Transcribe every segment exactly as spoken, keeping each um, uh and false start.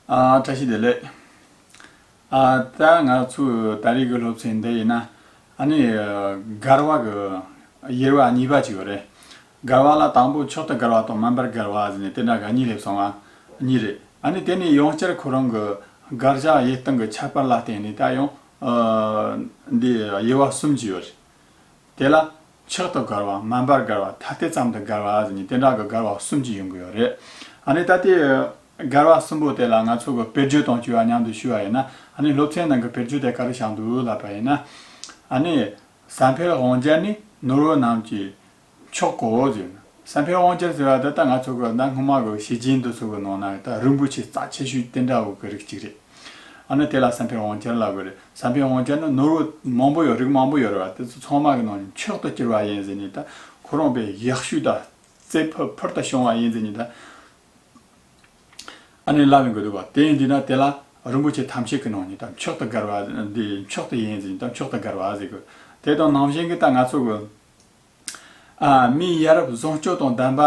ཨ། བཀྲ་ཤིས་བདེ་ལེགས། ཨ། ད་ང་ཚོའི་ད་རེས་ཀྱི་སློབ་ཚན་འདི་ཡིན་ན། ཨ་ནི་ཨ་འགལ་བ་གི་དབྱེ་བ་གཉིས་པ་ཅིག་ཡོད་རེད། འགལ་བ་ལ་དང་པོ་མཆོག་ཏུ་འགལ་བ་དང་མངོན་པར་འགལ་བ་ཟེར་ནས་དེ་འདྲ་གི་གཉིས་སླེབས་སོང་བ། གཉིས་རེད། ཨ་ནི་དེ་ནས་ཡང་བསྐྱར་ཁོ་རང་གི་དགག་བྱ་དབྱེ་སྟངས་ཀྱི་ཁྱད་པར་ལ་བརྟེན་ནས་ད་ཡང་ཨ་འདི་དབྱེ་བ་གསུམ་ཅིག་ཡོད་རེད། དེ་ལ་མཆོག་ཏུ་འགལ་བ། མངོན་པར་འགལ་བ། ཐ་དད་ཙམ་དུ་འགལ་བ་ཟེར་ནས་དེ་འདྲ་གི་འགལ་བ་གསུམ་ཅིག་ཡོང་གི་ཡོད་རེད། ཨ་ནི་ད་ལྟའི་འགལ་བ་གསུམ་པོ་དེ་ལ་ང་ཚོ་གི་དཔེར་བརྗོད་དང་བཅས་པ་མཉམ་དུ་ཞུས་པ་ཡིན་ན། ཨ་ནི་སློབ་ཚན་ནང་གི་དཔེར་བརྗོད་དེ་ག་རེ་བཞག་འདུག་ལབ་པ་ཡིན་ན། ཨ་ནི་བྱམས་འཕེལ་དབང་རྒྱལ་ནི་ནོར་བུ་རྣམས་ཀྱི་མཆོག་གོ་ཟེར་ན། བྱམས་འཕེལ་དབང་རྒྱལ་ཟེར་བ་དེ་ད་ང་ཚོ་གི་ད་སྔོན་མ་གི་བྱས་རྗེས་འདི་ཚོ་གི་ནང་ན་ད་རིན་པོ་ཆེ་རྩ་ཆེ་ཤོས་དེ་འདྲ་བོ་གི་རིགས་གཅིག་རེད། ཨ་ནི་དེ་ལ་བྱམས་འཕེལ་དབང་རྒྱལ་ལབ་དགོས་རེད། བྱམས་འཕེལ་དབང་རྒྱལ་ནི་ནོར་བུ་མང་པོ་ཡོད། རིགས་མང་པོ་ཡོད་རེད་བ། དེ་ཚོ་ཚང་མ་གི་ནང་ནས་མཆོག་ཏུ་གྱུར་པ་ཡིན་ཟེར་ནས་ད་ཁོ་རང་དཔེ་ཡག་ཤོས་དང་རྩེ་ཕུད་ཕུལ་དུ་བྱུང་བ་ཡིན་ཟེར་ནས་ད་ཨ་ནི་ལབ་ཡོང་གི་འདུག་བ། དེ་ཡིན་དུས་ན་དེ་ལ་རིན་པོ་ཆེ་ཐམས་ཅད་ཀྱི་ནང་ནས་ད་མཆོག་ཏུ་དགར་བ་འདི་མཆོག་ཏུ་ཡིན་ཟེར་ནས་ད་མཆོག་ཏུ་དགར་བ་ཟེར་གི། དེ་དང་ནང་བཞིན་གྱི་ད་ང་ཚོ་གི་ཨ་མིའི་ཡ་རབས་བཟང་སྤྱོད་དང་ལྡན་པ།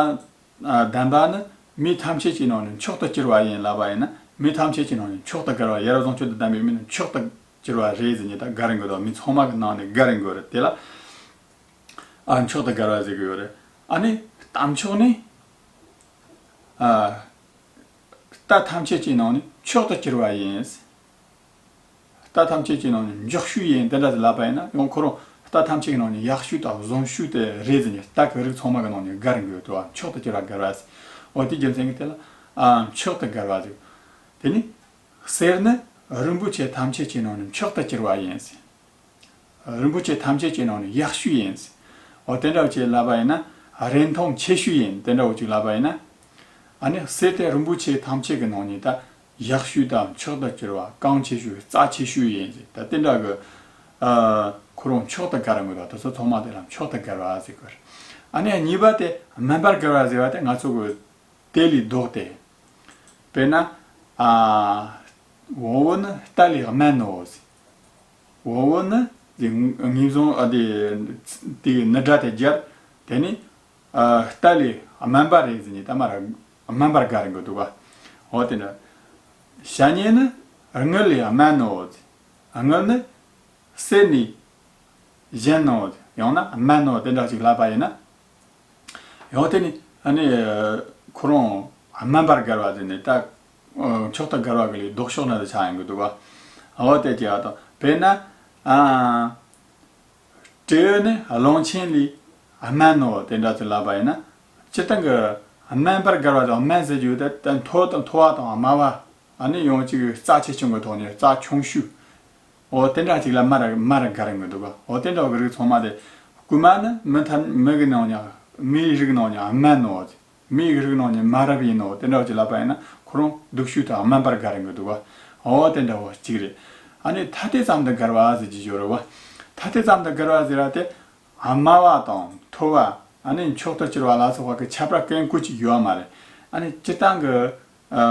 ཨ་ལྡན་པ་ནི་མི་ཐམས་ཅད་ཀྱི་ནང་ནས་མཆོག་ཏུ་གྱུར་པ་ཡིན་ལབ་པ་ཡིན་ན། མི་ཐམས་ཅད་ཀྱི་ནང་ནས་མཆོག་ཏུ་དགར་བ། ཡ་རབས་བཟང་སྤྱོད་དང་ལྡན་པའི་མི་ནི་མཆོག་ཏུ་གྱུར་པ་རེད་ཟེར་ནས་ད་དགར་གི་འདུག། མི་ཚང་མ་གི་ནང་ནས་དགར་གི་ཡོད་རེད། དེ་ལ་ཨ་མཆོག་ཏུ་དགར་བ་ཟེར་གི་ཡོད་རེད། ཨ་ནི་རྟ་མཆོག་ནི་ཨ་རྟ་ཐམས་ཅད་ཀྱི་ནང་ནས་མཆོག་ཏུ་གྱུར་པ་ཡིན། རྟ་ཐམས་ཅད་ཀྱི་ནང་ནས་མགྱོགས་ཤོས་ཡིན། དེ་འདྲ་ཟེར་ལབ་པ་ཡིན་ན་ཡང་ཁོ་རང་རྟ་ཐམས་ཅད་ཀྱི་ནང་ནས་ཡག་ཤོས་དང་བཟང་ཤོས་དེ་རེད་ཟེར་ནས་རྟ་གི་རིགས་ཚང་མ་གི་ནང་ནས་དགར་གི་ཡོད་དོ། མཆོག་ཏུ་གྱུར་པ་དགར་བ་ཟེར། འོ་དེ་རྒྱུ་མཚན་གྱིས་དེ་ལ་ཨ་མཆོག་ཏུ་དགར་བ་ཟེར། དེ་ནི་གསེར་ནི་རིན་པོ་ཆེ་ཐམས་ཅད་ཀྱི་ནང་ནས་མཆོག་ཏུ་གྱུར་པ་ཡིན་ཟེར། རིན་པོ་ཆེ་ཐམས་ཅད་ཀྱི་ནང་ནས་ཡག་ཤོས་ཡིན་ཟེར། འོ་དེ་འདྲ་བོ་ཅིག་ལབ་པ་ཡིན་ན། རིན་ཐང་ཆེ་ཤོས་ཡིན། དེ་འདྲ་བོ་ཅིག་ལབ་པ་ཡིན་ན། ཨ་ནི་གསེར་དེ་རིན་པོ་ཆེ་ཐམས་ཅད་ཀྱི་ནང་ནས་ད་ཡག་ཤོས་དང་མཆོག་ཏུ་གྱུར་པ། གང་ཆེ་ཤོས། རྩ་ཆེ་ཤོས་ཡིན་ཟེར། ད་དེ་འདྲ་གི་ཨ་ཁོ་རང་མཆོག་ཏུ་དགར་ཡོང་གི་འདུག། དེ་ཚོ་ཚང་མ་དེ་ལ་མཆོག་ཏུ་དགར་བ་ཟེར་གི་རེད། ཨ་ནི་གཉིས་པ་དེ་མངོན་པར་དགར་བ་ཟེར་བ་དེ་ང་ཚོ་གི་དེ་ལས་ལྡོག་སྟེ། དཔེར་ན། ཨ། བོང་བུ་ནི་རྟ་ལས་དམན་ནོ་ཟེར། བོང་བུ་ནི་དེ་ངེས་བཟུང་ཨ་དེ་དེ་ནི་སྒྲ་དེ་སྦྱར། དེ་ནི་ཨ་རྟ་ལས་དམན་པ་རེད་ཟེར་ནས་ད་མར་དམན་པར་དགར་གི་འདུག་ག། འོ་དེ་འདྲ། བྱ་ཉེ་ནི་དངུལ་ལས་དམན་ནོ་ཟེར། དངུལ་ནི་གསེར་ནས་གཞན་ནོ། ཡང་ན་དམན་ནོ། དེ་འདྲ་ཅིག་ལབ་པ་ཡིན་ན། ཡང་དེ་ནི་ཨ་ནི་ཁོ་རང་དམན་པར་དགར་བ་དེ་ནི་ད་མཆོག་ཏུ་དགར་བ་གི་ལས་ལྡོག་ཕྱོགས་ན་དུ་ཆགས་ཡོང་གི་འདུག་ག། འོ་དེ་ཅི་ཡ་དང་། དཔེར་ན། ཨ། སྤྲེའུ་ནི་གླང་ཆེན་ལས་དམན་ནོ། དེ་འདྲ་ཅིག་ལབ་པ་ཡིན་ན། སྤྱིར་བཏང་གི་དམན་པར་དགར་བ་དང་དམན་ཟེར་རྒྱུ་དེ་ད་མཐོ་དང་མཐོ་བ་དང་དམའ་བ། ཨ་ནི་ཡང་གཅིག་རྩ་ཆེ་ཆུང་གི་ཐོག་ནས་རྩ་ཆུང་ཤོས། འོ་དེ་འདྲ་ཅིག་ལ་མར་མར་དགར་གི་འདུག་ག། འོ་དེ་འདྲ་གི་རིགས་ཚང་མ་དེ། རྐུན་མ་ནི་མི་ཐམས་མི་གི་ནང་ནས་མིའི་རིགས་ནང་ནས་དམན་ནོ། མིའི་རིགས་ནང་ནས་དམའ་རབས་ཡིན་ནོ། དེ་འདྲ་ཅིག་ལབ་པ་ཡིན་ན་ཁོ་རང་སྡུག་ཤོས་དང་དམན་པར་དགར་གི་འདུག་ག། འོ་དེ་འདྲ་བོ་གཅིག་རེད། ཨ་ནི་ཐ་དད་ཙམ་དུ་དགར་བ་ཟེར་གྱི་ཡོད་རེད་བ། ཐ་དད་ཙམ་དུ་དགར་བ་ཟེར་བ་དེ། དམའ་བ་དང་མཐོ་བ། ཨ་ནི་མཆོག་ཏུ་གྱུར་པ་ལ་སོགས་པ་གི་ཁྱད་པར་གང་ཡང་བཀོད་ཀྱི་ཡོད་མ་རེད། ཨ་ནི་སྤྱིར་བཏང་གི་ཨ་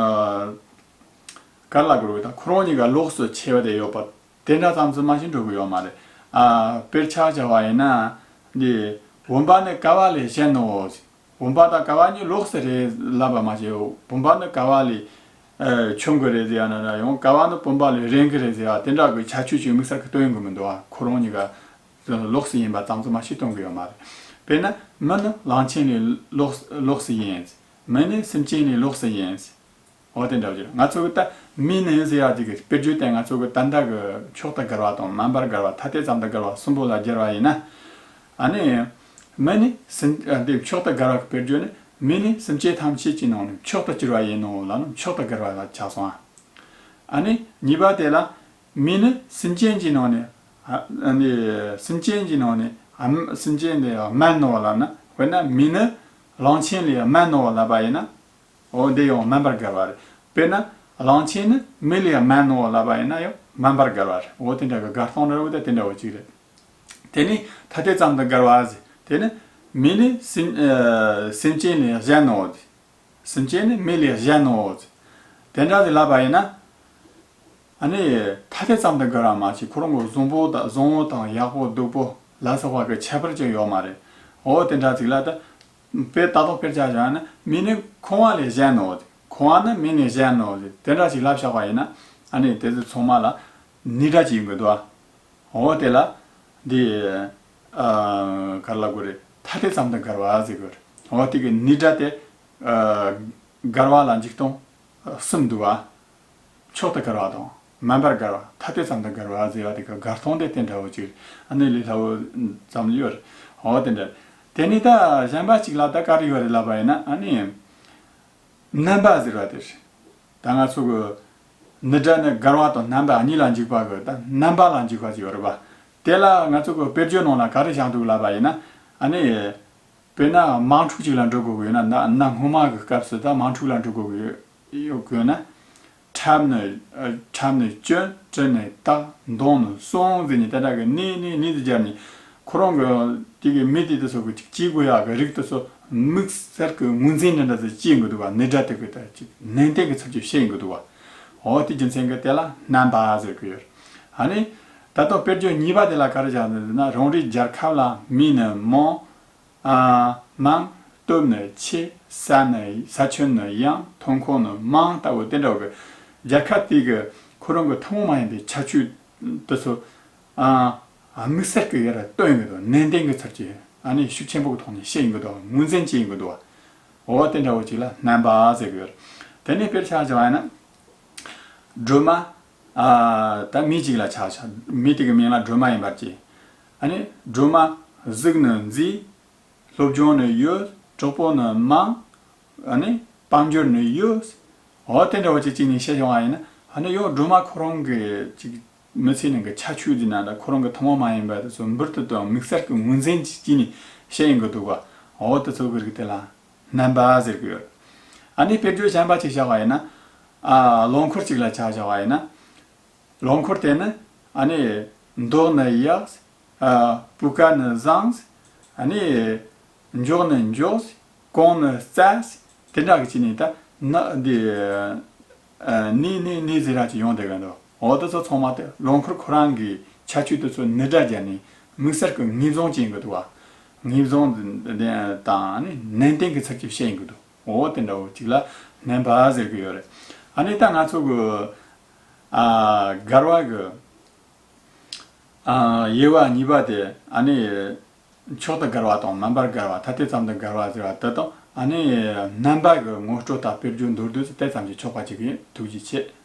ག་རེ་ལབ་དགོས་རེད། ད་ཁོ་རང་གཉིས་ཀ་ལོགས་སུ་ཕྱེ་བ་དེ་ཡོད་པ། དེ་འདྲ་ཙམ་ཙམ་མ་ཞིག་འགྲོ་གི་ཡོད་མ་རེད། ཨ་དཔེར་ཆ་བཞག་པ་ཡིན་ན། འདི་བུམ་པ་ནི་ཀ་བ་ལས་གཞན་ནོ། བུམ་པ་དང་ཀ་བ་གཉིས་ལོགས་སུ་རེད་ལབ་པ་མ་བྱེད། བུམ་པ་ནི་ཀ་བ་ལས་ཨ་ཆུང་གི་རེད་ཟེར་ཡ་ན་ཡང་ཀ་བ་ནི་བུམ་པ་ལས་རིང་གི་རེད་ཟེར་ཡ་དེ་འདྲ་གི་ཁྱད་ཆོས་ཅིག་དམིགས་བསལ་གྱི་སྟོན་གི་མི་འདུག་ཨ། ཁོ་རང་གཉིས་ཀ་ལོགས་སུ་ཡིན་པ་ཙམ་ཙམ་མ་ཞིག་སྟོན་གི་ཡོད་མ་རེད། དཔེར་ན་མི་ནི་གླང་ཆེན་ལས་ལོགས་ལོགས་སུ་ཡིན། མི་ནི་སེམས་ཅན་ལས་ལོགས་སུ་ཡིན། འོ་དེ་འདྲ་བརྗོད། ང་ཚོ་གི་ད་མི་ནི་ཟེར་ཡ་དེ་གི་དཔེར་བརྗོད་དེ་ང་ཚོ་གི་ད་ལྟ་གི་མཆོག་ཏུ་དགར་བ་དང་དམན་པར་དགར་བ། ཐ་དད་ཙམ་དུ་དགར་བ་གསུམ་པོ་ལ་སྦྱར་བ་ཡིན་ན། ཨ་ནི། མི་ནི་སེམས་ཨ་འདི་མཆོག་ཏུ་དགར་བ་གི་དཔེར་བརྗོད་ནི། མི་ནི་སེམས་ཅན་ཐམས་ཅད་ཀྱི་ནང་ནས་མཆོག་ཏུ་གྱུར་པ་ཡིན་ནོ་ལབ་ན་མཆོག་ཏུ་དགར་བ་ལ་ཆགས་སོང་ཨ། ཨ་ནི་གཉིས་པ་དེ་ལ། མི་ནི་སེམས་ཅན་གྱི་ནང་ནས་ཨ་ཨ་ནི་སེམས་ཅན་གྱི་ནང་ནས་ཨ་སེམས་ཅན་དེ་དམན་ནོ་ལབ་ན། དཔེར་ན་མི་ནི་གླང་ཆེན་ལས་དམན་ནོ་ལབ་པ་ཡིན་ན། འོ་འདི་ཡང་དམན་པར་དགར་བ་རེད། དཔེར་ན་གླང་ཆེན་ནི་མི་ལས་དམན་ནོ་ལབ་པ་ཡིན་ན་ཡང་དམན་པར་དགར་བ་རེད། འོ་དེ་འདྲ་གི་དགར་སྟངས་འདྲ་བོ་དེ་དེ་འདྲ་བོ་གཅིག་རེད། དེ་ནི་ཐ་དད་ཙམ་དུ་དགར་བ་ཟེར། དེ་ནི་མི་ནི་སེམས་ཨ་སེམས་ཅན་ལས་གཞན་ནོ། སེམས་ཅན་ནི་མི་ལས་གཞན་ནོ། དེ་འདྲ་ཟེར་ལབ་པ་ཡིན་ན། ཨ་ནི་ཐ་དད་ཙམ་དུ་དགར་བ་མ་ཟད་ཁོ་རང་གི་བཟང་པོ་དང་བཟང་བོ་དང་ཡག་པོ་སྡུག་པོ་ལ་སོགས་པ་གི་ཁྱད་པར་ཅིག་ཡོད་མ་རེད། འོ་དེ་འདྲ་ཅིག་ལ་ད། དཔེ་ད་དུང་དཔེར་ཆ་བཞག་ན་མི་ནི་ཁང་བ་ལས་གཞན་ནོ། ཁོང་ཨ་ནི་མི་ནི་གཞན་ནོ་དེ་འདྲ་ཞིག་ལབ་བཞག་པ་ཡིན་ན། ཨ་ནི་དེ་ཚོ་ཚང་མ་ལ་ནི་སྒྲ་ཅིག་ཡིན་དགོས་འདུག་ཨ། འོ་དེ་ལ་འདི་ཨ་ག་རེ་ལབ་དགོས་རེད། ཐ་དད་ཙམ་དུ་དགར་བ་ཟེར་དགོས་རེད། འོ་དེ་གི་ནི་སྒྲ་དེ་ཨ་དགར་བ་ལ་འཇིག་སྟངས་གསུམ་འདུག་ཨ། མཆོག་ཏུ་དགར་བ་དང་། མངོན་པར་དགར་བ། ཐ་དད་ཙམ་དུ་དགར་བ་ཟེར་བ་དེ་ག་དགར་སྟངས་དེ་དེ་འདྲ་བོ་ཅིག་ཨ་ནི་ལས་སླ་བོ་ཙམ་ཡོད་རེད། འོ་དེ་འདྲ། དེ་ནི་ད་གཞན་པ་ཅིག་ལ་ད་ག་རེ་ཡོད་རེད་ལབ་པ་ཡིན་ན། ཨ་ནི་རྣམ་པ་ཟེར་བ་དེ་རེད། ད་ང་ཚོ་གི་ནི་སྒྲ་ནི་དགར་བ་དང་རྣམ་པ་གཉིས་ལ་འཇུག་པ་གི་ད་རྣམ་པ་ལ་འཇུག་པ་ཅིག་ཡོད་རེད་པ། དེ་ལ་ང་ཚོ་གི་དཔེར་བརྗོད་ནང་ལ་ག་རེ་བཞག་འདུག་ལབ་པ་ཡིན་ན། ཨ་ནི་དཔེར་ན་དམག་འཁྲུག་ཅིག་ལ་འགྲོ་དགོས་ཀྱི་ཡོད་ན། ན་ན་སྔོན་མ་གི་སྐབས་སུ་ད་དམག་འཁྲུག་ལ་འགྲོ་དགོས་ཀྱི་ཡོད་ཡོད་དགོས་ན། ཁྲབ་ནི་ཨ་ཁྲབ་ནི་གྱོན། གྲི་ནི་བཏགས། མདུང་ནི་གསུང་ཟེར་ནས་དེ་འདྲ་གི་ནི་ནི་ནི་དེ་སྦྱར་ནས། ཁོ་རང་གི་དེ་གི་མི་དེ་དེ་ཚོ་གི་ཅིག་བྱེད་དགོས་ཡག་གི་རིགས་དེ་ཚོ་དམིགས་བསལ་གི་ངོས་འཛིན་འདྲ་འདྲ་ཚོ་བྱེད་དགོས་འདུག་པ། ནི་སྒྲ་དེ་གི་ད་ཅིག་ནན་ཏན་གི་ཚུལ་གྱིས་བཤད་དགོས་འདུག་པ། འོ་དེ་རྒྱུ་མཚན་གི་དེ་ལ་རྣམ་པ་ཟེར་གི་ཡོད། ཨ་ནི་ད་དུང་དཔེར་བརྗོད་གཉིས་པ་དེ་ལ་ག་རེ་བཞག་འདུག་ན། རང་རེའི་རྒྱལ་ཁབ་ལ་མི་ནི་མང་། ཨ་མང་། སྟོབས་ནི་ཆེ། ས་ནི་ས་ཁྱོན་ནི་ཡངས། ཐོན་ཁུངས་ནི་མང་ལྟ་བུ་དེ་འདྲ་བོ་གི་རྒྱལ་ཁབ་དེ་གི་ཁོ་རང་གི་ཐུན་མོང་མ་ཡིན་པའི་ཁྱད་ཆོས་དེ་ཚོ་ཨ་དམིགས་བསལ་གི་ཡར་སྟོན་ཡོང་གི་འདུག། ནན་ཏན་གི་ཚུལ་གྱིས་ཨ་ནི་ཤུགས་ཆེན་པོ་གི་ཐོག་ནས་བཤད་ཡོང་གི་འདུག། ངོས་འཛིན་བྱེད་ཡོང་གི་འདུག། འོ་དེ་འདྲ་བོ་ཅིག་ལ་རྣམ་པ་ཟེར་གི་ཡོད། དེ་ནས་དཔེར་ཆ་བཞག་པ་ཡིན་ན། སྒྲོལ་མ། ཨ་ད་མི་གཅིག་ལ་ཆ་བཞག། མི་དེ་གི་མིང་ལ་སྒྲོལ་མ་ཡིན་པར་བྱས། ཨ་ནི་སྒྲོལ་མ་གཟུགས་ནི་མཛེས། སློབ་སྦྱོང་ནི་ཡོད། གྲོགས་པོ་ནི་མང་། ཨ་ནི་དཔལ་འབྱོར་ནི་ཡོད། འོ་དེ་འདྲ་བོ་ཅིག་ཅིག་ནས་བཤད་བྱུང་བ་ཡིན་ན། ཨ་ནི་ཡང་སྒྲོལ་མ་ཁོ་རང་གི་ཅིག་མི་ཚེའི་ནང་གི་ཁྱད་ཆོས་ཀྱི་ནང་ལ་ཁོ་རང་གི་ཐུན་མོང་མ་ཡིན་པ་དེ་ཚོ་འབུར་དུ་བཏོན། དམིགས་བསལ་གྱི་ངོས་འཛིན་ཅིག་ཅིག་ནས་བཤད་ཡོང་གི་འདུག་པ། འོ་དེ་ཚོ་གི་རིགས་དེ་ལ་རྣམ་པ་ཟེར་གི་ཡོད། ཨ་ནི་དཔེར་བརྗོད་གཞན་པ་ཅིག་བཞག་པ་ཡིན་ན། ཨ་ལོ་འཁོར་ཅིག་ལ་ཆ་བཞག་པ་ཡིན་ན། ལོ་འཁོར་དེ་ནི་ཨ་ནི་མདོག་ནི་ཡག། ཨ་སྤུས་ཀ་ནི་བཟང་། ཨ་ནི་མགྱོགས་ནི་མགྱོགས། གོང་ནི་རྩ། དེ་འདྲ་གི་ཅིག་ནས་ད་ན་འདི་ཨ་ནི་ནི་ནི་ཟེར་ར་ཅིག་ཡོང་བསྡད་གི་འདུག། འོ་དེ་ཚོ་ཚང་མ་དེ་ལོ་འཁོར་ཁོ་རང་གི་ཁྱད་ཆོས་དེ་ཚོ་ནི་སྒྲ་སྦྱར་ནས་དམིགས་བསལ་གྱི་ངེས་བཟུང་བྱེད་ཀྱི་འདུག་པ། ངེས་བཟུང་དེ་དང་ནི་ནན་ཏན་གྱི་ཚུལ་གྱིས་བཤད་ཀྱི་འདུག། འོ་དེ་འདྲ་བོ་ཅིག་ལ་རྣམ་པ་ཟེར་གྱི་ཡོད་རེད། ཨ་ནི་ད་ང་ཚོ་གི་ཨ་དགར་བ་གི་ཨ་དབྱེ་བ་གཉིས་པ་དེ། ཨ་ནི་མཆོག་ཏུ་དགར་བ་དང་། མངོན་པར་དགར་བ། ཐ་དད་ཙམ་དུ་དགར་བ་ཟེར་བ་དེ་དང་། ཨ་ནི་རྣམ་པ་གི་ངོ་སྤྲོད་དང་དཔེར་བརྗོད་མདོར་བསྡུས་སུ་དེ་ཙམ་གྱིས་ཆོག་པ་ཅིག་ཡིན། ཐུགས་རྗེ་ཆེ།